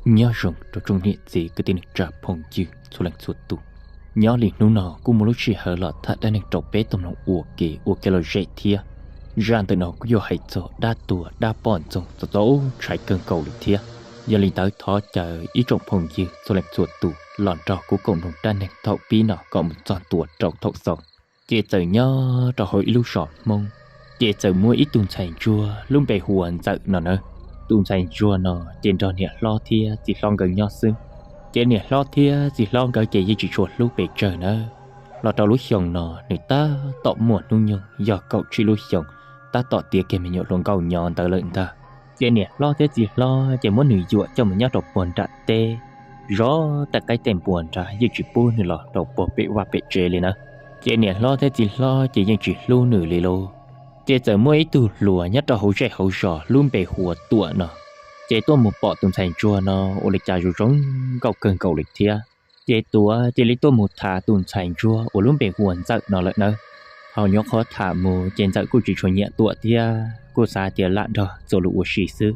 Nyob zoo rau tsoom niam txiv kwv tij neej tsa phooj ywg txhua leej txhua tus. Nyob li hnub no kuj muaj lub sij hawm los tham dab neeg rau peb tau mloog ua ke ua kev lom zem thiab. Zaj ntawm no kuj yuav hais txog dab tuag dab poj ntxoog txom txom tshais kawg nkaus li thiab. Yog li ntawd thov caw ib tsoom phooj ywg txhua leej txhua tus los nrog kuv koom mloog dab neeg thaum pib no kom mus txog ntua rau thaum xaus. Ces txawm nyob rau hauv ib lub zos Hmoob, ces txawm muaj ib tug ntxhais ntsuag lub npe hu ua Ntxawm no nawb. Tus ntxhais ntsuag no ces nrog niam hlob thiab txiv hlob nkawd nyob xwb. Ces niam hlob thiab txiv hlob nkawd ces yeej tsis tshua hlub pes tsawg nawb. Los rau lub xyoo no nws tab tom muaj hnub nyoog yog kaum tsib lub xyoos, tab tom tiav kiag me nyuam hluas nkauj nyob ntawd lawm ntag. Ces niam hlob thiab txiv hlob ces muab nws yuam coj mus nyob rau puag nram teb, zov tej qaib tej npua nrad yeej tsis pub nws los rau puag pem vaj pem tsev li na. Ces niam hlob thiab txiv hlob ces yeej tsis hlub nws li lauj. Ces txawm muaj ib tug hluas nyob rau hauv zej hauv zos lub npe hu ua Tuam no, ces tuaj mus pom tus ntxhais ntsuag no ua li cas zoo zoo nkauj kawg nkaus li thiab. Ces Tuam cia li tuaj mus tham tus ntxhais ntsuag uas lub npe hu ua Ntxawm no lawm nawb. Thaum nyuam qhuav tham mus ces Ntxawm kuj tsis tshua nyiam Tuam thiab kuj xav tias lam nrog txuas lus ua si xwb.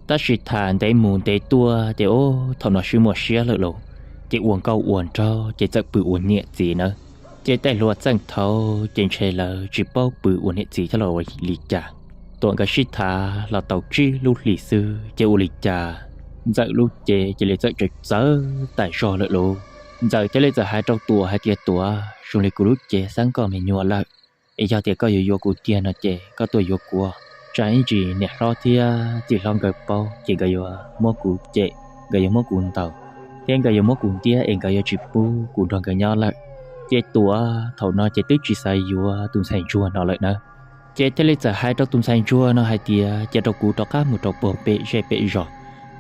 Tab sis tham ntev mus ntev tuaj ces ub thaum no sib muaj siab lawm lauj, ces ua nkauj ua nraug ces txawm pw ua niam txiv nawb. Ces tej hluas txeej thaud ces ntshe lawv tsis paub pw ua niam txiv thiab los ua li cas. Tuam nkawd sib tham los tau tsib lub hlis xwb ces ua li cas Ntxawm lub cev cia li txawm tsaws txawv tas zog lawm lauj. Ntxawm thiaj li txawm hais rau Tuam hais tias, Tuam, zoo li kuv lub cev xab nkoj me nyuam lawm, es yog tias koj yuav yuav kuv tiag no ces koj tuaj yuav kuv. Tsam ib ntsis niam hlob thiab txiv hlob nkawd paub ces nkawd yuav muab kuv cem, nkawd yuav muab kuv ntaus, thiab nkawd yuav muab kuv ntiab es nkawd yuav tsis pub kuv nrog nkawd nyob lawm. Ces Tuam thaum no ces twb tsis xav yuav tus ntxhais ntsuag no lawm nawb. Ces thiaj li txawm hais rau tus ntxhais ntsuag no hais tias, Cia rau kuv rov qab mus rau puag pem zej pem zos,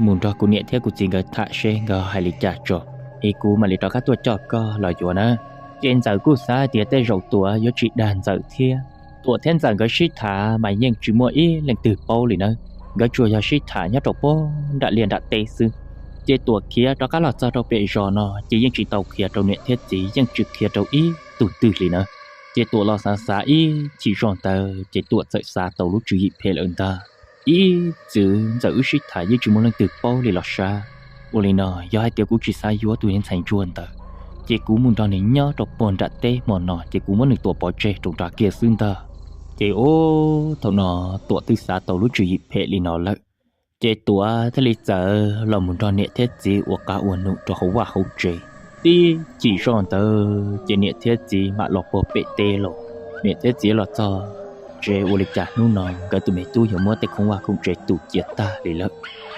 mus nrog kuv niam thiab kuv txiv nkawd tham seb nkawd hais li cas tso, es kuv mam li rov qab tuaj coj koj los yuav na. Ces Ntxawm kuj xav hais tias tej zaum Tuam yuav tsis dag Ntxawm thiab. Tuam thiab Ntxawm nkawd sib tham mas yeej tsis muaj ib leej twg paub li nawb, nkawd tsuas yog sib tham nyob rau puag nram liaj nram teb xwb. Ces Tuam khiav rov qab los txog rau pem zos no ces yeej tsis tau qhia rau niam thiab txiv, yeej tsis qhia rau ib tug twg li nawb. Ces Tuam los xav xav ib chim zoj ntawd ces Tuam txawm xav tau lub tswv yim phem lawm ntag. Ib txwm Ntxawm wb sib tham yeej tsis muaj leej twg paub li los sav. Ua li no, yog hais tias kuv tsis xav yuav tus ntxhais ntsuag ntawd, ces kuv mus nrog nws nyob rau puag nram teb hmo no ces kuv muab nws tua pov tseg rau nram kiag xwb ntag. Ces ub thaum no Tuam twb xav tau lub tswv yim phem li no lawm, ces Tuam thiaj li txawm los mus nrog niam thiab txiv ua qab ua num rau hauv vaj hauv tsev. Tib chim zoj ntawd ces niam thiab txiv mam los puag pem teb los. Niam thiab txiv los txog tsev ua li cas hnub no nkawd tus me tub yuav muab tej khoom vaj khoom tsev tu cia tag li lawm.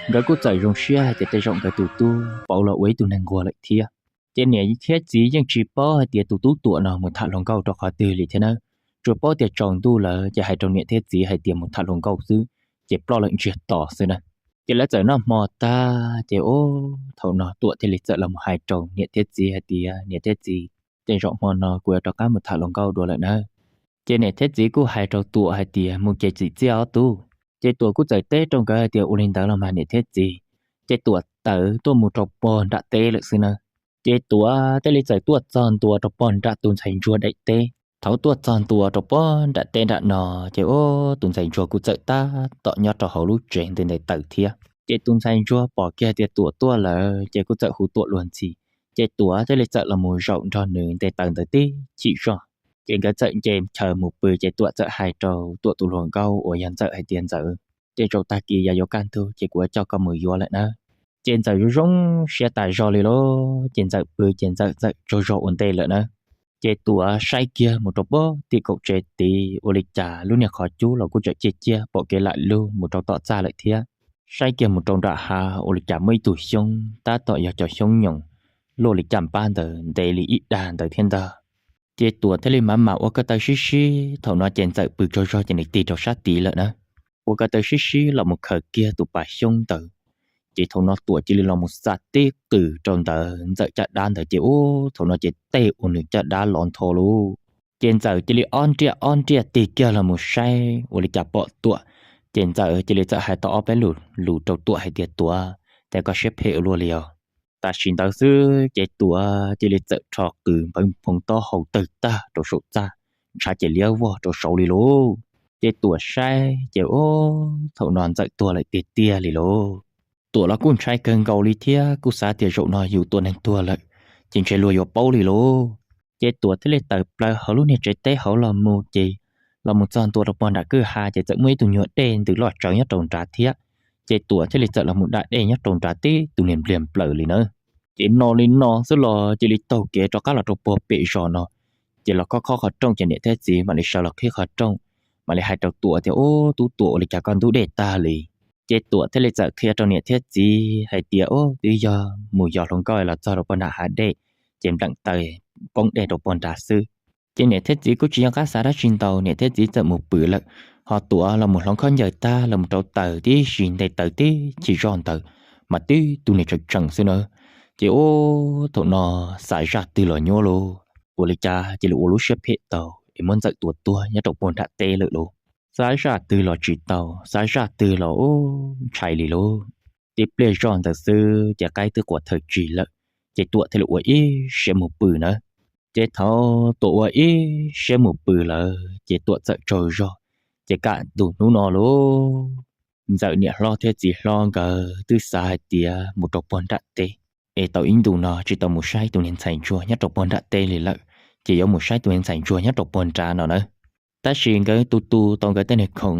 Nkawd kuj txawm zoo siab hais tias tej zaum nkawd tus tub pauv los ua ib tug neeg nquag lawm thiab. Ces niam thiab txiv yeej tsis paub hais tias tus tub Tuam no mus tham hluas nkauj rau qhov twg li thiab nawb, tsuas paub tias tsaus ntuj lawm ces hais rau niam thiab txiv hais tias mus tham hluas nkauj xwb, ces ploj lawm ntsiag to xwb na. Ces lawv txawm noj hmo tag ces ub thaum no Tuam thiaj li txawm los mus hais rau niam thiab txiv hais tias, Niam thiab txiv, tej zaum hmo no kuv yuav rov qab mus tham hluas nkauj dua lawm nawb. Ces niam thiab txiv kuj hais rau Tuam hais tias, Mus ces txim txiaj ob tug. Ces Tuam kuj txawm teb rau nkawd hais tias, Ua li ntawd los mas niam thiab txiv. Ces Tuam tawm tuaj mus rau puag nram teb lawm xwb nawb. Ces Tuam thiaj li txawm tuaj txog ntua rau puag nram tus ntxhais ntsuag daim teb. Thaum tuaj txog ntua rau puag nram teb nram no, ces ub tus ntxhais ntsuag kuj txawm tab tom nyob rau hauv lub tsev nte nte taws thiab. Ces tus ntxhais ntsuag pom kiag tias Tuam tuaj lawm ces kuj txawm hu Tuam luag ntxhi. Ces Tuam thiaj li txawm los mus zaum nrog nws nte taws ntawd tib chim zoj. Ces nkawd txawm nce chaw mus pw ces Tuam txawm hais rau Tuam tus hluas nkauj uas yog Ntxawm hais tias, Ntxawm, tej zaum tag kis yog yuav kaj ntug ces kuv yuav coj koj mus yuav lawm nawb. Ces Ntxawm zoo zoo siab tas zog li lauj, ces Ntxawm pw ces Ntxawm txawm tsaug zog ua ntej lawm nawb. Ces Tuam saib kiag mus rau puag tim kaum tsev tid ua li cas lub niag qhov cub los kuj tseem ciaj ciaj pom kev lam lug mus rau tom txaj lawm thiab. Saib kiag mus rau nram hav ua li cas muaj ib tug xyoob tab tom yog cov xyoob nyoos luaj li caj npab ntawd ntev li ib dag ntawd thiab ntag. Ces Tuam thiaj li mam mam ua ko taw sib sib, thaum no ces Ntxawm pw tsaug zog ces nws tig rau sab tid lawm na. Ua ko taw sib sib los mus khaws kiag tus pas xyoob ntawd, ces thaum no Tuam cia li los mus xa tib qws rau ntawd Ntxawm caj dab ntawd ces ub thaum no ces tej ua nws caj dab lov ntho lauj. Ces Ntxawm cia li ob nriaj ob nriaj tig kiag los mus saib ua li cas pom Tuam. Ces Ntxawm cia li txawm hais tau ob peb lus lus rau Tuam hais tias, Tuam, cas koj siab phem ua luaj li os. Tam sim ntawd xwb ces Tuam cia li txawm rho qws npawv phoo taub hau tawg tag rau saum txaj, ntshav ces liab vog rau saud li lauj. Ces Tuam saib ces ub thaum no Ntxawm tuag lawm tiag tiag li lauj. Tuam los kuj ntshai kawg nkaus li thiab kuj xav tias zaum no yus tua neeg tuag lawm, ces ntshe luag yuav paub li lauj. Ces Tuam thiaj li tawm plaws hauv lub niag tsev teb hauv los mus ces los mus txog ntua rau puag nram kwj ha ces txawm muaj ib tug nyuag dej ntws loj tsawv nyob rau nrad thiab. Ces Tuam thiaj li txawm los mus da dej nyob rau nrad tib tug niag npliag nplawm li na. Ces no li no xwb los cia li taug kev rov qab los rau puag pem zos no. Ces los khob khob qhov rooj ces niam thiab txiv mam li sawv los qhib qhov rooj, mam li hais rau Tuam tias, Ub, tub Tuam, ua li cas koj ntub dej tag li? Ces Tuam thiaj li txawm qhia rau niam thiab txiv hais tias, Ub, twb yog mus yos hluas nkauj los txog rau puag nram hav dej, ces npleem taw poob dej rau puag nrad xwb. Ces niam thiab txiv kuj tsis nco qab xav dab tsi ntau, niam thiab txiv txawm mus pw lawm. Ho Tuam los mus hloov khaub ncaws tag los mus rauv taws tib si, nte taws tib chim zoj ntawd mas tib tug niag tseem tseem xwb na. Ces ub, thaum no xav zaj twg los nyuaj lauj, ua li cas cia li ua lub siab phem tau es muab Ntxawm tua tuag nyob rau puag nram teb lawm lauj. Xav zaj twg los tsis tau, xav zaj twg los ub ntshai li lauj. Tib pliag zoj ntawd xwb ces qaib twb qua thawj tsig lawm, ces Tuam thiaj li ua ib siab mus pw na. Ces thaum Tuam ua ib siab mus pw lawm ces Tuam txawm tsaug zog, ces kaj ntug hnub no lauj, Ntxawm niam hlob thiab txiv hlob nkawd twb xav hais tias mus rau puag nram teb, es tau ib ntus no tsis tau mus saib tus niag ntxhais ntsuag nyob rau puag nram teb li lawm, ces yuav mus saib tus niag ntxhais ntsuag nyob rau puag nrad no na. Tab sis nkawd tu tu tau nkawd tej niag khoom,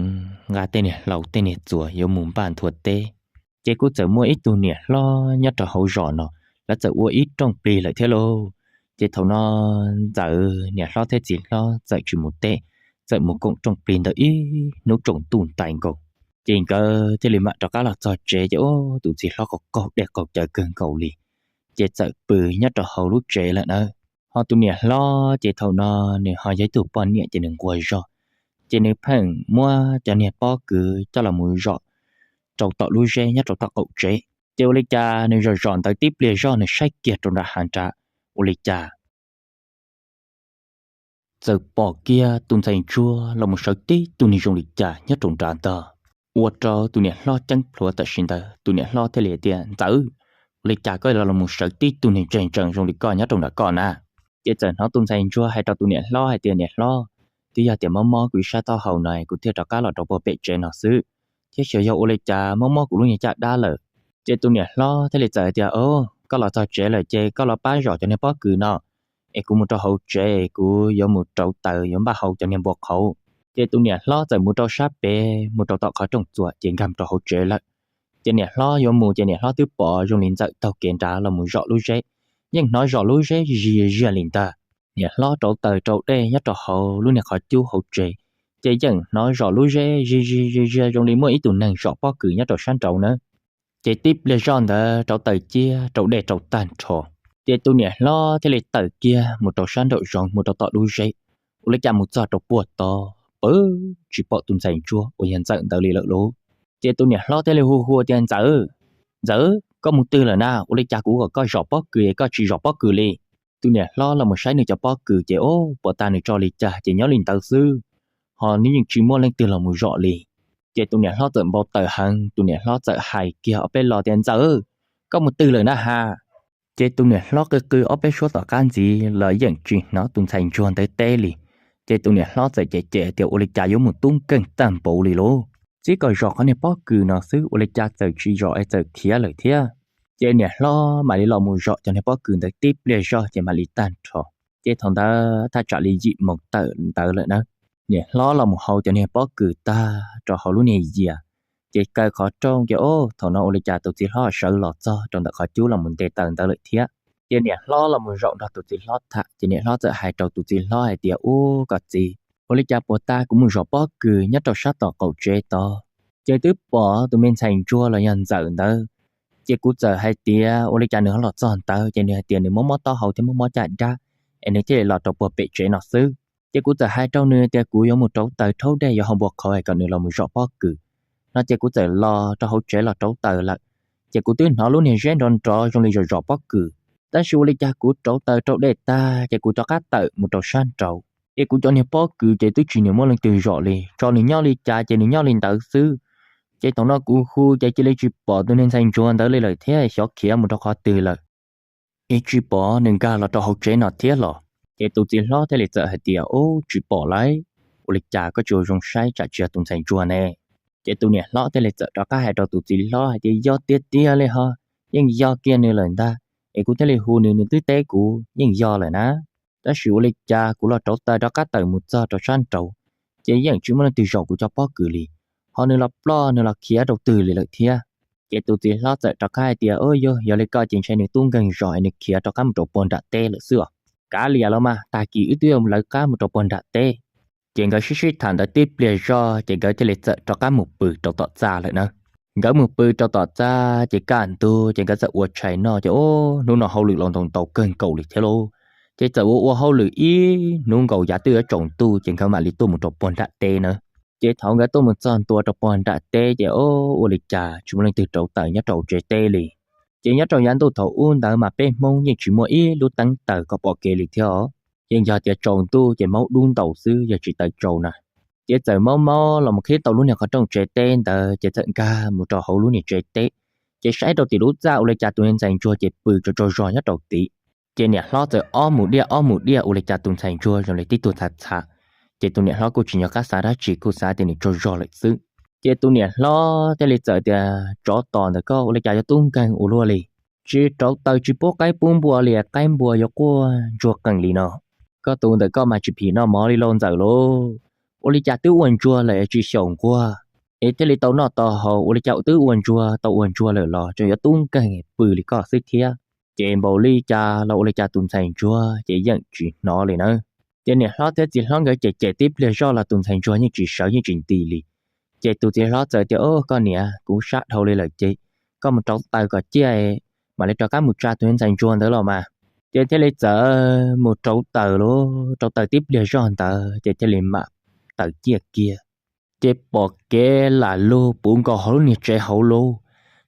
nqa tej niag hlau tej niag txuas yuav mus npaj nthua teb, ces kuj txawm muaj ib tug niam hlob nyob rau hauv zos no, lawv txawm ua ib rooj plig lawm thiab lauj. Ces thaum no Ntxawm niam hlob thiab txiv hlob txawm tsis mus teb, txawm mus koom rooj plig ntawm ib hnub tsaus ntuj ntais nkaus. Ces nkawd thiaj li mam rov qab los txog tsev ces ub, tus txiv hlob qaug qaug dej qaug cawv kawg nkaus li, ces txawm pw nyob rau hauv lub tsev lawm na. Ho tus niam hlob ces thaum no nws ho yog ib tug poj niam ces nws nquag zog, ces nws pheej muab cov niag pob kws coj los mus zom rau tom lub zeb nyob rau tom qaum tsev. Ces ua li cas nws zom zom ntawd tib pliag zoj nws saib kiag rau nram hav nrad, ua li cas txawm pom kiag tus ntxhais ntsuag los mus sawv tib tug niag zoo li cas nyob rau nrad ntag. Ua rau tus niam hlob ceeb plhuav tam sim ntawd, tus niam hlob thiaj li tias, Ntxawm, ua li cas koj los mus sawv tib tug niag ntseeg ntsees zoo li koj nyob rau nram koj na? Ces txawm hnov tus ntxhais ntsuag hais rau tus niam hlob hais tias, Niam hlob, twb yog tias mob mob kuv ib sab taub hau no kuv thiaj rov qab los rau puag pem tsev no xwb, thiab xyov yog ua li cas mob mob kuv lub niag caj dab lawm. Ces tus niam hlob thiaj li txawm hais tias, Koj los txog tsev lawm ces koj los pab zom cov niag pob kws no, es kuv mus rau hauv tsev, kuv yuav mus rauv taws yuav npaj hau cov niag npua qhauv. Ces tus niam hlob txawm mus rau sab pem, mus rau tom qhov rooj txuas ces nkag rau hauv tsev lawm. Ces niam hlob yuav mus ces niam hlob twb pom zoo li Ntxawm taug kev nrad los mus zom lub zeb, yeej hnov zom lub zeb ziag ziag li ntag. Niam hlob rauv taws rau dej nyob rau hauv lub niag qhov cub hauv tsev, ces yeej hnov zom lub zeb zig zig zig ziag zoo li muaj ib tug neeg zom pob kws nyob rau sab nraud na. Ces tib pliag zoj ntawd rauv taws ciaj rau dej rau tag nrho, ces tus niam hlob thiaj li tawm kiag mus rau sab nraum zoov mus rau tom lub zeb. Ua li cas mus txog rau puag tod, pw, tsis pom tus ntxhais ntsuag uas yog Ntxawm ntawd li lawm lauj. Ces tus niam hlob thiaj li hu hu tias, Ntxawm, Ntxawm, koj mus twg lawm na? Ua li cas kuv kom koj zom pob kws es koj tsis zom pob kws li? Tus niam hlob los mus saib nws cov pob kws ces ub, puas tas nws tso li cas ces nyob li ntawd xwb, ho nws yeej tsis muaj leej twg los mus zom li. Ces tus niam hlob txawm npau taws heev, tus niam hlob txawm hais kiag ob peb lo tias, Ntxawm, koj mus twg lawm na has? Ces tus niam hlob qw qw ob peb suab tom qab ntxiv los yeej tsis hnov tus ntxhais ntsuag ntawd teb li. Ces tus niam hlob txawm cem cem tias, Ua li cas yuav mus tub nkeeg tag npaum li lauj? Txib kom zom qhov niag pob kws no xwb ua li cas txawm tsis zom es txawm khiav lawm thiab. Ces niam hlob mam li los mus zom cov niag pob kws ntawd tib pliag zog ces mam li tag nrho. Ces thaum ntawd thaj tsam li yim moos tawm ntawd lawm na, niam hlob los mus hau cov niag pob kws tag rau hauv lub niag yias, ces kaw qhov rooj ces ub, thaum no ua li cas tus txiv hlob sawv los txog rau ntawm qhov cub los mus nte taws ntawd lawm thiab. Ces niam hlob los mus zaum nrog tus txiv hlob tham ces niam hlob txawm hais rau tus txiv hlob hais tias, Ub, koj txiv, ua li cas puas tas kuv mus zom pob kws nyob rau sab tom qaum tsev tod, ces twb pom tus me ntxhais ntsuag los yog Ntxawm ntawd. Ces kuv txawm hais tias, Ua li cas nws ho los txog ntawd? Ces nws hais tias nws mob mob taub hau thiab mob mob caj dab, es nws thiaj li los rau puag pem tsev no xwb. Ces kuv txawm hais rau nws tias kuv yuav mus rauv taws rhaub dej yuav hau npua qhauv es kom nws los mus zom pob kws no, ces kuv txawm los rau hauv tsev los rauv taws lawm. Ces kuv twb hnov lub niag zeb nrov nrov zoo li zom zom pob kws, tab sis ua li cas kuv rauv taws rau dej tag ces kuv rov qab tawm mus rau sab nraud, ces kuv cov niag pob kws ces twb tsis muaj leej twg zom li, tso nws nyob li cas ces nws nyob li ntawd xwb. Ces thaum no kuv hu ces cia li tsis pom tus niag ntxhais ntsuag ntawd li lawm thiab, xyov khiav mus rau qhov twg lawm, es tsis pom nws nkag los rau hauv tsev no thiab los. Ces tus txiv hlob thiaj li txawm hais tias, Ub, tsis pom lauj, ua li cas koj tsis ua zoo saib tsam tsis yog tus ntxhais ntsuag ne? Ces tus niam hlob thiaj li txawm rov qab hais rau tus txiv hlob hais tias, Yog tiag tiag li ho, yeej yog kiag nws lawm ntag. Es kuv thiaj li hu nws, nws twb teb kuv yeej yog lawm na. Tab sis ua li cas kuv los rauv taws rov qab tawm mus txog rau sab nraud, ces yeej tsis muaj leej twg zaum kuv cov pob kws li, ho nws los ploj nws los khiav rau twg li lawm thiab. Ces tus txiv hlob txawm rov qab hais tias, Yog, yog li ko ces ntshai nws tub nkeeg zos es nws khiav rov qab mus rau puag nram teb lawm xwb os. Kav liam los mas, tag kis wb twb yuav lawv qab mus rau puag nram teb. Ces nkawd sib sib tham ntawd tib pliag zog ces nkawd thiaj li txawm rov qab mus pw rau tom txaj lawm na. Nkawd mus pw rau tom txaj ces kaj ntug ces nkawd txawm ua tshais noj ces, o, hnub no hauj lwm los ntau ntau kawg nkaus li thiab lauj. Ces txawm ua ua hauj lwm ib hnub nkaus yav twb yuav tsaus ntuj ces nkawd mam li tuaj mus rau puag nram teb na. Ces thaum nkawd tuaj mus txog ntua rau puag nram teb ces, o, ua li cas tsis muaj leej twg rauv taws nyob rau tsev teb li. Ces nyob rau yav ntuj thaum ub ntawd mas peb Hmoob yeej tsis muaj ib lub teeb taws kom pom kev li thiab os. Yeej yog tias tsaus ntuj ces maub dub ntaus xwb, yog tsis tawv tsaus na. Ces txawm maub maub los mus qhib tau lub niag qhov rooj tsev teb ntawd ces txawm nkag mus rau hauv lub niag tsev teb. Ces saib rau tim lub txaj ua li cas tus niag ntxhais ntsuag ces pw tsaug tsaug zog nyob rau tid. Ces niam hlob txawm ob mus diaj ob mus diaj ua li cas tus ntxhais ntsuag zoo li tib tug txhav txhav. Ces tus niam hlob kuj tsis nco qab xav dab tsi, kuj xav tias nws tsaug zog lawm xwb. Ces tus niam hlob thiaj li txawm tias, Tsov tom ntawm koj ua li cas yuav tub nkeeg ua luaj li? Tsis rauv taws tsis pub qaib pub npua li, qaib npua yuav quaj ntsuag qees li no. Koj tus ntawm koj mas tsis phim noj mov li lauj ntxawm lauj. Ua li cas twb ua ntsuag lawm tsis xyaum nquag, es thiaj li tau noj tau haus, ua li cas twb ua ntsuag tau ua ntsuag lawm los tseem yuav tub nkeeg pw li koj xwb thiab. Ces npaum li cas los ua li cas tus ntxhais ntsuag ces yeej tsis hnov li na. Ces niam hlob thiab txiv hlob nkawd cem cem tib pliag zoj los tus ntxhais ntsuag yeej tsis sawv yeej tsis nti li. Ces tus txiv hlob txawm tias, Au, koj niam, kuv sab dhau li lawm ces koj mus rauv taws kom ciaj, mam li rov qab mus tsa tus ntxhais ntsuag ntawd los mas. Ces thiaj li txawm mus rauv taws lauj, rauv taws tib pliag zoj ntawd ces thiaj li mam tawm ciaj kiag. Ces pom kev lam lug puv nkaus hauv lub niag tsev hauv lauj.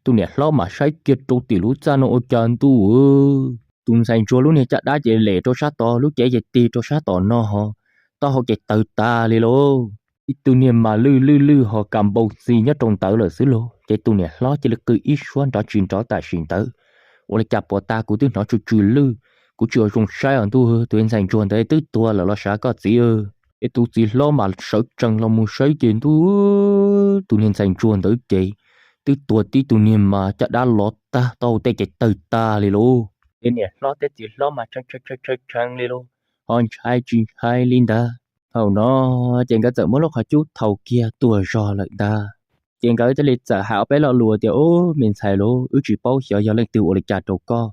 Tus niam hlob mam saib kiag rau tim lub txaj no ua cas ntuj, tus ntxhais ntsuag lub niag caj dab ces lem rau sab tod, lub cev ces tig rau sab tom no ho, taub hau ces tawg tas li lauj. Ib tug niag mas lwj lwj lwj ho ka npau txi nyob rau ntawd lawm xwb lauj. Ces tus niam hlob cia li qw ib suab nrov tsis nrov tam sim ntawd, Ua li cas puas tas, kuv twb hnov tsw tsw lwj, kuv tsis ua zoo saib os ntuj, tus ntxhais ntsuag ntawd twb tuag lawm los sav koj txiv. Es tus txiv hlob mas sawv tsees los mus saib ces ntuj, tus niag ntxhais ntsuag ntawd ces twb tuag tib tug niag mas caj dab lov tag, taub hau tej ces tawg tag li lauj. Ces niam hlob thiab txiv hlob mas tshee tshee li lauj, ho ntshai tsis ntshai li ntag. Thaum no ces nkawd txawm muab lub qhov cub thau kiag tuag zog lawm ntag. Ces nkawd thiaj li txawm hais ob peb lo lus tias, Ub, me ntxhais lauj, wb tsis paub xyov yog leej twg ua li cas rau koj,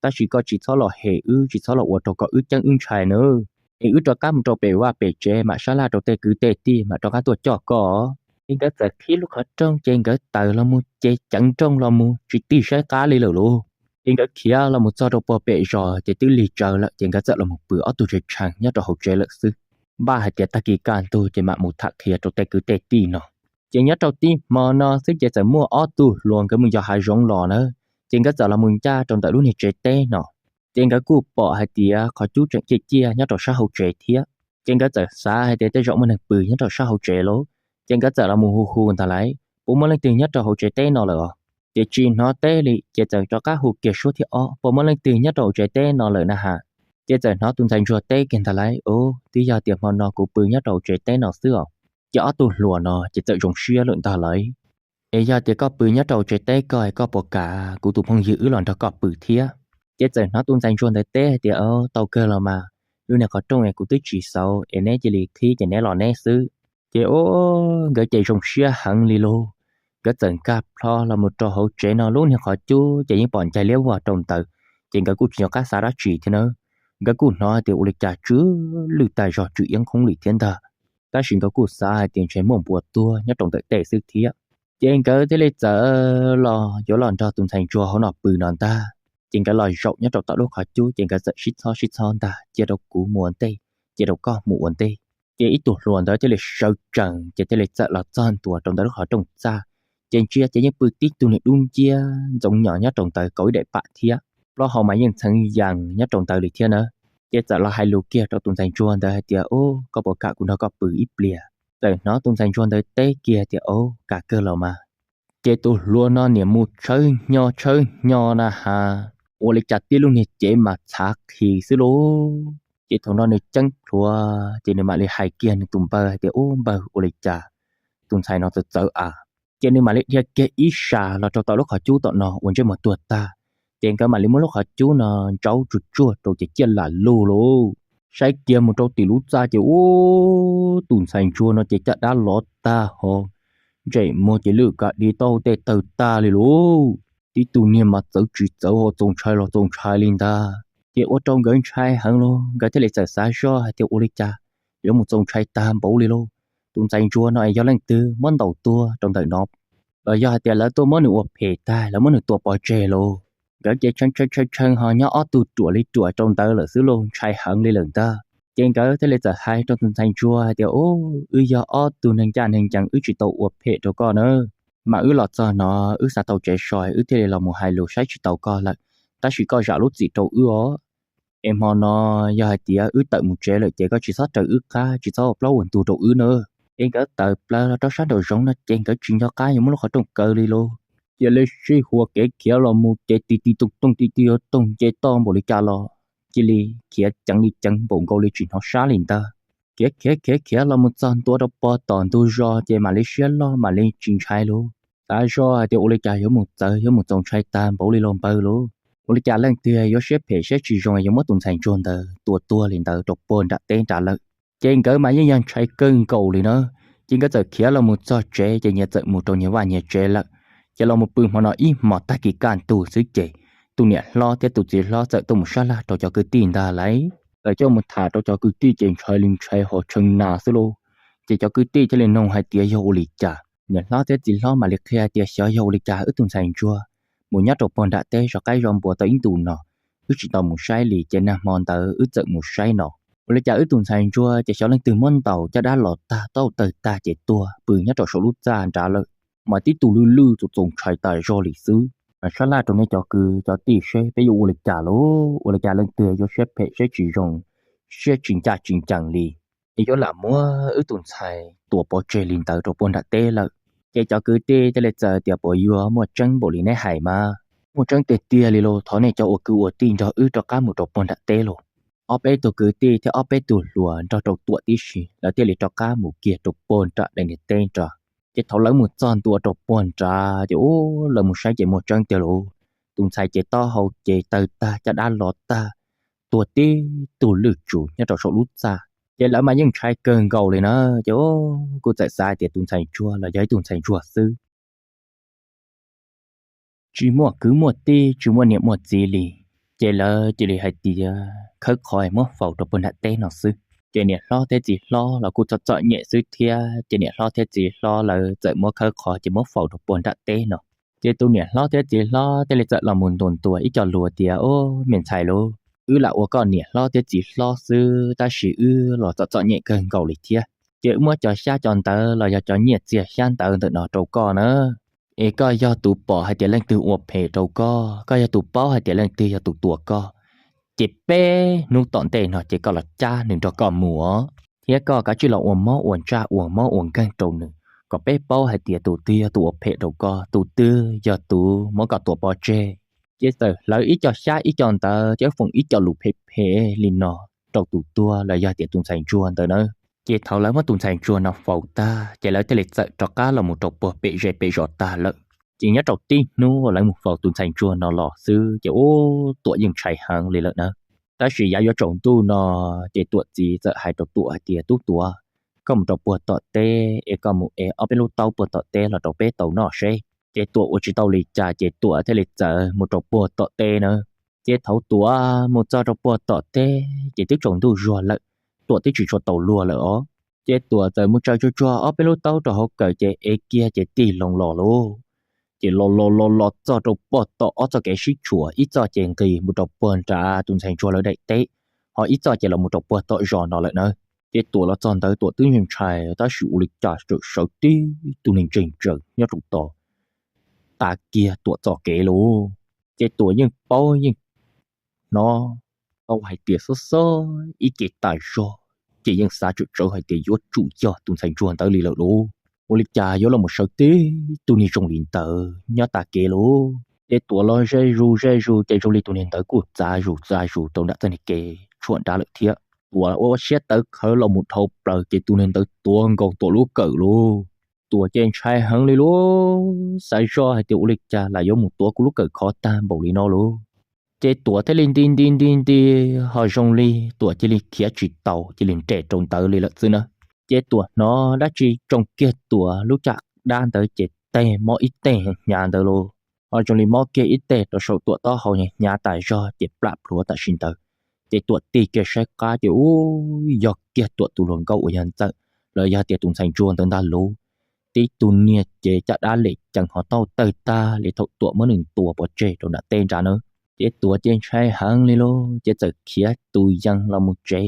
tab sis koj tsis txhob los hem wb, tsis txhob los ua rau kom wb ceeb wb ntshai nawb. Es wb rov qab mus rau pem vaj pem tsev mam sab laj rau tej kwv tej tij mam rov qab tuaj coj koj. Ces nkawd txawm qhib lub qhov rooj ces nkawd tawm los mus ces ceev nrooj los mus tsis tig saib qab li lawm lauj. Ces nkawd khiav los mus txog rau puag pem zos ces twb lig tsawv lawm ces nkawd txawm los mus pw ob tug tshee tshee nyob rau hauv tsev lawm xwb. Npaj hais tias tag kis kaj ntug ces mam mus tham qhia rau tej kwv tej tij no. Ces nyob rau tib hmo no xwb ces txawm muaj ob tug hluas nkawd mus yos hav zoov los na, ces nkawd txawm los mus ncaj rau ntawm lub niag tsev teb no. Ces nkawd kuj pom hais tias qhov cub tseem ciaj ciaj nyob rau sab hauv tsev thiab. Ces nkawd txawm xav hais tias tej zaum muaj neeg pw nyob rau sab hauv tsev lauj. Ces nkawd txawm los mus hu hu ntag lauj, Puas muaj leej twg nyob rau hauv tsev teb no lawm os? Ces tsis hnov teb li, ces txawm rov qab hu kiag suab thib ob, Puas muaj leej twg nyob rau hauv tsev teb no lawm na has? Ces txawm hnov tus ntxhais ntsuag teb kiag ntag lauj, Ub, twb yog tias hmo no kuv pw nyob rau hauv tsev teb no xwb os. Ces ob tug hluas no ces txawm zoo siab lawm ntag lauj. Es yog tias koj pw nyob rau hauv tsev teb ko es koj puas kam kuv tus phooj ywg wb los nrog koj pw thiab? Ces txawm hnov tus ntxhais ntsuag ntawd teb hais tias, Tau kawg los mas, lub niag qhov rooj es kuv twb tsis xauv es neb cia li qhib ces neb los neb xwb. Ces o, nkawd ces zoo siab heev li lauj. Nkawd txawm nkag plho los mus rau hauv tsev no, lub niag qhov cub ces yeej pom ncaig liab vog rau ntawd, ces nkawd kuj tsis nco qab xav dab tsi thiab nawb. Nkawd kuj hnov hais tias ua li cas tsw lwj tag zog tsw iab nqhoob li thiab ntag. Tab sis nkawd kuj xav hais tias ntshe muaj npua tuag nyob rau ntawm tej xwb thiab. Ces nkawd thiaj li txawm los yuav los nrog tus ntxhais ntsuag hauv no pw no ntag. Ces nkawd los zaum nyob rau tom lub qhov cub ces nkawd txawm sib txhob sib txhob ntag, cia rau kuv mus ua ntej, cia rau koj mus ua ntej. Ces ib tug hluas ntawd thiaj li sawv tsees ces thiaj li txawm los txog ntua rau ntawm lub qhov rooj txaj. Ces ntsia ces yeej pw tib tug niag dub nciab ntxoov nyos nyob rau ntawd kauv ib daim pam thiab, plaub hau mas yeej txheev yees nyob rau ntawd li thiab nawb. Ces txawm los hais lus kiag rau tus ntxhais ntsuag ntawd hais tias, Ub, koj puas kam kuv nrog koj pw ib pliag? Txawm hnov tus ntxhais ntsuag ntawd teb kiag tias, Ub, kam kawg los mas. Ces tus hluas no niam mus tshawb hnyo tshawb hnyo na has, ua li cas tib lub niag cev mas txhav qhi xwb lauj. Ces thaum no nws ceeb plhuav ces nws mam li hais kiag nws tus npawg hais tias, Ub npawg, ua li cas tus ntxhais no txawv txawv a? Ces nws mam li dhia kiag ib sab los rau tom lub qhov cub tom no uas ntsej muag tuag tag. Ces nkawd mam li muab lub qhov cub no ntsaub tsuag tsuag rau ces ciaj lam lug lauj. Saib kiag mus rau tim lub txaj ces ub, tus ntxhais ntsuag no ces caj dab lov tag hos, ntsej muag ces lwj kav di tau tej tawg tag li lauj. Tib tug niag mas txawv tsis txawv ho txaus ntshai los txaus ntshai li ntag. Ces ua rau nkawd ntshai heev lauj, nkawd thiaj li txawm xav zoj hais tias ua li cas yuav mus txaus ntshai tag npaum li lauj. Tus ntxhais ntsuag no es yog leej twg muab ntaus tuag rau ntawm no, los yog hais tias lawv tuaj muab nws ua phem tag, lawv muab nws tua pov tseg lauj. Nkawd ces tshee tshee tshee ho nyob ob tug ruam li ruam rau ntawd lawm xwb lauj, ntshai heev li lawm ntag. Ces nkawd thiaj li txawm hais rau tus ntxhais ntsuag hais tias, Ub, wb yog ob tug neeg ncaj neeg ncees, wb tsis tau ua phem rau koj na. Mas wb los txog no, wb xav tau tsev so, wb thiaj li los mus hais lus saib tsis taus koj lawm, tab sis koj zam lub txim rau wb os. Es hmo no yog hais tias wb tawm mus tsev lawm ces koj tsis txhob raws wb qab, tsis txhob ua plaub ua ntug rau wb na. Ces nkawd tawm plaws los rau sab nraum zoov no ces nkawd tsis nco qab yuav muab lub qhov rooj kaw li lauj. Cia li sib huas kev khiav los mus ces ti ti toog toog ti ti toog nce toj npaum li cas los cia li khiav ceev li ceev npaum nkaus li tsis hnov sab li ntag. Khiav khiav khiav khiav los mus txog ntua rau pog tom ntug zos ces mam li siab loj mam li tsis ntshai lauj. Xav zoj hais tias ua li cas yuav mus txawv yuav mus txaus ntshai tag npaum li los npawg lauj. Ua li cas leej twg yuav siab phem siab tsis zoo yuav muab tus ntxhais ntsuag ntawd tua tuag li ntawd rau puag nram teb nrad lawm. Ces nkawd mas yeej yog ntshai kawg nkaus li na. Ces nkawd txawm khiav los mus txog tsev ces nyias txawm mus rau nyias vaj nyias tsev lawm. Ces los mus pw hmo no ib hmos tag kis kaj ntug xwb ces tus niam hlob thiab tus txiv hlob txawm tuaj mus sab laj rau cov kwv tij ntag lauj. Txawm coj mus tham rau cov kwv tij ces ntshai li ntshai ho tshee nas xwb lauj. Ces cov kwv tij thiaj li nug hais tias yog ua li cas, niam hlob thiab txiv hlob mam li qhia hais tias xyov yog ua li cas wb tus ntxhais ntsuag mus nyob rau puag nram teb zov qaib zov npua tau ib ntus no, wb tsis tau mus saib li ces nag hmo ntawd wb txawm mus saib no. Ua li cas wb tus ntxhais ntsuag ces xyov leej twg muab ntaus caj dab los tag tau tawg tag ces tuag pw nyob rau saum lub txaj nrad lawm. Mas tib tug lwj lwj txaus txaus ntshai tas zog li xwb. Mas sab laj rau nej cov kwv cov tij seb peb yuav ua li cas lauj, ua li cas leej twg yuav siab phem siab tsis zoo, siab tsis ncaj tsis ncees li, es yuav lam muab wb tus ntxhais tua pov tseg li ntawd rau puag nram teb lawm. Ces cov kwv tij thiaj li txawm tias puas yuav muaj tseeb npaum li neb hais mas? Muaj tseeb tiag tiag li lauj, thov nej cov ua kwv ua tij nrog wb rov qab mus rau puag nram teb lauj. Ob peb tug kwv tij thiab ob peb tug hluas nrog rau Tuam tib si lawv thiaj li rov qab mus kiag rau puag nram daim niag teb nrad. Ces thaum lawv mus txog ntua rau puag nrad ces ub, lawv mus saib ces muaj tseeb tiag lauj. Tus ntxhais ces taub hau ces tawg tag, caj dab los tag, tuag tib tug lwj tsuv nyob rau saum lub txaj. Ces lawv mas yeej ntshai kawg nkaus li na. Ces kuj txawm xav tias tus ntxhais ntsuag los yog ib tug ntxhais ntsuag xwb, tsis muaj kwv muaj tij tsis muaj niam muaj txiv li. Ces lawv cia li hais tias khawb qhov muab faus rau puag nram teb no xwb. Ces niam hlob thiab txiv hlob los kuj txom txom nyem xwb thiab, ces niam hlob thiab txiv hlob lawv txawm muab khawb qhov ces muab faus rau puag nram teb no. Ces tus niam hlob thiab txiv hlob thiaj li txawm los mus ntuas ntuas ib co lus tias, Ub, me ntxhais lauj, wb lam ua koj niam hlob thiab txiv hlob xwb tab sis wb los txom txom nyem kawg nkaus li thiab. Ces wb muab cov xyab cov ntawv los yog cov nyiaj txiag xyab ntawv ntawm no rau koj na. Es koj yog tus pom hais tias leej twg ua phem rau koj, koj yog tus paub hais tias leej twg yog tus tua koj, ces peb hnub tom ntej no ces koj los cab nws nrog koj mus os. Thiab koj kav tsij los ua mob ua ntsaj ua mob ua nkeeg rau nws, kom peb paub hais tias tus twg yog tus ua phem rau koj, tus twg yog tus muab koj tua pov tseg. Ces txawm hlawv ib co xyab ib co ntawv thiab foom ib co lus phem phem li no rau tus tuag los yog tias tus ntxhais ntsuag ntawd na. Ces thaum lawv muab tus ntxhais ntsuag no faus tag ces lawv thiaj li txawm rov qab los mus rau puag pem zej pem zos tag lawm. Ces nyob rau tib hnub lawv mus faus tus ntxhais ntsuag no los xwb ces ub, Tuam yeej ntshai heev li lawm na. Tab sis yav yuav tsaus ntuj no ces Tuam txiv txawm hais rau Tuam hais tias, Tub Tuam, koj mus rau puag tom teb es koj mus ev ob peb lub taub puag tom teb los rau peb tau noj seb. Ces Tuam ua tsis tau li cas ces Tuam thiaj li txawm mus rau puag tom teb na. Ces thaum Tuam mus txog rau puag tom teb ces twb tsaus ntuj zuag lawm, Tuam twb tsis tshua tau luag lawm os. Ces Tuam txawm mus tsaws tsuag tsuag ob peb lub taub rau hauv kawm ces ev kiag ces tig loo los lauj. Ces los los los los txog rau puag tom ob txoj kev sib tshuam, ib txoj ces nqis mus rau puag nrad tus ntxhais ntsuag lawv daim teb, ho ib txoj ces los mus rau puag tom zos no lawm na. Ces Tuam los txog ntawd Tuam twb ntshai tab sis ua li cas txawm sawv tib tug neeg ntseeg ntsees nyob rau tod, tav kiag Tuam txoj kev lauj. Ces Tuam yeej paub yeej hnov tau hais tias xob xob ib ce tas zog, ces yeej xav tsawm tsawv hais tias yuav tsum yog tus ntxhais ntsuag ntawd li lawm lauj. Ua li cas yuav los mus sawv tib tug neeg zoo li ntawd nyob tav kev lauj. Ces Tuam los ze zus ze zus ces zoo li tus neeg ntawd kuj txav zus txav zus rau nram txoj niag kev tshuam nrad lawm thiab. Tuam ua siab tawv qhawv los mus dhau plaws ces tus neeg ntawd tuav nkaus Tuam lub kawm lauj. Tuam ces ntshai heev li lauj, xav zoj hais tias ua li cas lam yuav mus tuav kuv lub kawm khov tag npaum li no lauj. Ces Tuam thiaj li nti nti nti nti, ho zoo li Tuam cia li khiav tsis taus cia li nres rau ntawd li lawm xwb na. Ces Tuam hnov dab tsi tsoo kiag Tuam lub caj dab ntawd ces teg mob ib teg hnyav ntawd lauj, ho zoo li mob kiag ib teg rau saum Tuam taub hau hnyav tas zog ces plam plhuav tam sim ntawd. Ces Tuam tig kiag saib qab ces ub, yog kiag Tuam tus hluas nkauj uas yog Ntxawm los yog tias tus ntxhais ntsuag ntawd ntag lauj. Tib tug niag ces caj dab lem cees ho tauj tawg tag li thaum Tuam muab nws tua pov tseg rau nram teb nrad na. Ces Tuam ces ntshai heev li lauj, ces txawm khiav tus yees los mus tsev.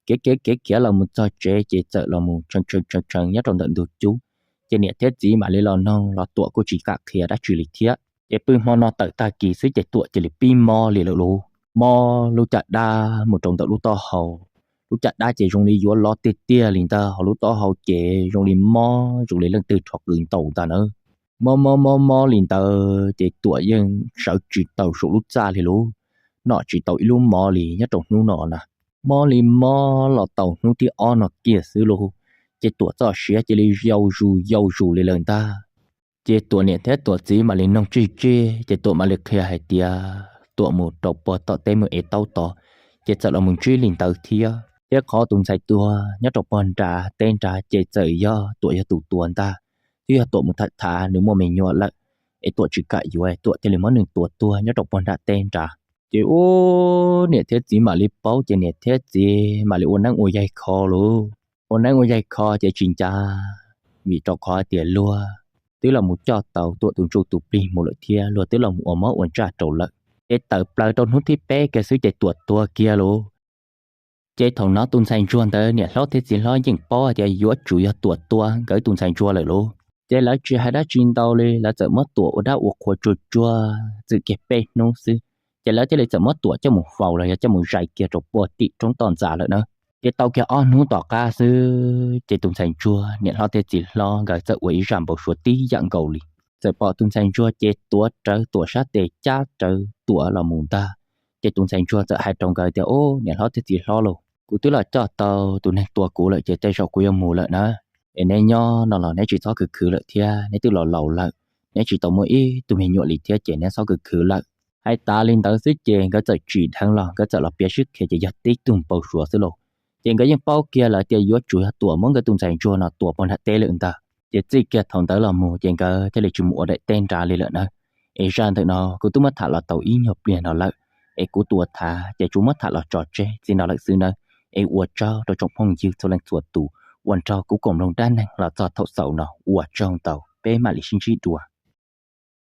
Khiav khiav khiav khiav los mus txog tsev ces txawm los mus tshee tshee tshee nyob rau ntawm ntug cub. Ces niam thiab txiv mam li los noog los Tuam kuj tsis kam qhia dab tsi li thiab. Ces pw hmo no tawm tag kis xwb ces Tuam cia li pib mob li lawm lauj. Mob lub caj dab mus rau ntawm lub taub hau, lub caj dab ces zoo li yuav lov tiag tiag li ntag, ho lub taub hau ces zoo li mob zoo li leej twg rho qws ntaus ntag na. Mob mob mob mob li ntawd ces Tuam yeej sawv tsis tau saum lub txaj li lauj, noj tsis tau ib lub mov li nyob rau hnub no na. Mob li mob los tau hnub thib ob no kiag xwb lauj, ces Tuam txoj sia cia li yau zus yau zus li lawm ntag. Ces Tuam niam thiab Tuam txiv mam li noog tsij tsij ces Tuam mam li qhia hais tias Tuam mus rau puag tom teb mus ev taub tod, ces txawm los mus ntsib li ntawd thiab. Thiab qhov tus ntxhais tuag nyob rau puag nram teb nrad ces txawm yog Tuam yog tus tua ntag, twb yog Tuam mus tham tham nws muaj me nyuam lawm, es Tuam tsis kam yuav, Tuam thiaj li muab nws tua tuag nyob rau puag nram teb nrad. Ces ub, niam thiab txiv mam li paub ces niam thiab txiv mam li ua neeb ua yaig kho lauj. Ua neeb ua yaig kho ces tsis ncav, vim rau qhov tias luag twb los mus coj tau Tuam tus ntsuj tus plig mus lawm thiab luag twb los mus ua mob ua ntsaj rau lawm. Ces tawm plaws rau hnub thib peb kiag xwb ces Tuam tuag kiag lauj. Ces thaum no tus ntxhais ntsuag ntawd niam hlob thiab txiv hlob yeej paub tias yuav tsum yog Tuam tua nkawd tus ntxhais ntsuag lawm lauj. Ces lawv tsis hais dab tsi ntau li, lawv txawm muab Tuam ua dab ua qhua tsuag tsuag txwm kiag peb hnub xwb, ces lawv thiaj li txawm muab Tuam coj mus faus los yog coj mus zais kiag rau puag tim roob toj ntxas lawm na. Ces tau kiag ob hnub tom qab xwb ces tus ntxhais ntsuag niam hlob thiab txiv hlob nkawd txawm ua ib zaj npau suav tib yam nkaus li. Txawm pom tus ntxhais ntsuag ces tuav rawv Tuam sab tes cab rawv Tuam los mus ntag. Ces tus ntxhais ntsuag txawm hais rau nkawd tias, Ub, niam hlob thiab txiv hlob lauj, kuv twb los coj tau tus neeg tua kuv lawm ces tej zaum kuv yuav mus lawm na. Es neb nyob no los neb tsis txhob khwv khwv lawm thiab, neb twb los laus lawm, neb tsis tau muaj ib tug me nyuam li thiab ces neb txhob khwv khwv lawm. Hais tas li ntawd xwb ces nkawd txawm tsim dheev los nkawd txawm los piav sib qhia ces yog tib tug npau suav xwb lauj. Ces nkawd yeej paub kiag lawm tias yuav tsum yog Tuam muab nkawd tus ntxhais ntsuag no tua puag nram teb lawm ntag. Ces txij kiag thaum ntawd los mus ces nkawd thiaj li tsis mus ua daim teb nrad li lawm na. Es zaj ntawm no kuv twb muab tham los tau ib nyuag pliag no lawm, es kuv tus tham ces tsuas muab tham los tso tseg txij no lawm xwb nawb. Es ua tsaug rau tsoom phooj ywg txhua leej txhua tus uas nrog kuv koom mloog dab neeg los txog thaum xaus no, ua tsaug ntau, peb mam li sib ntsib dua.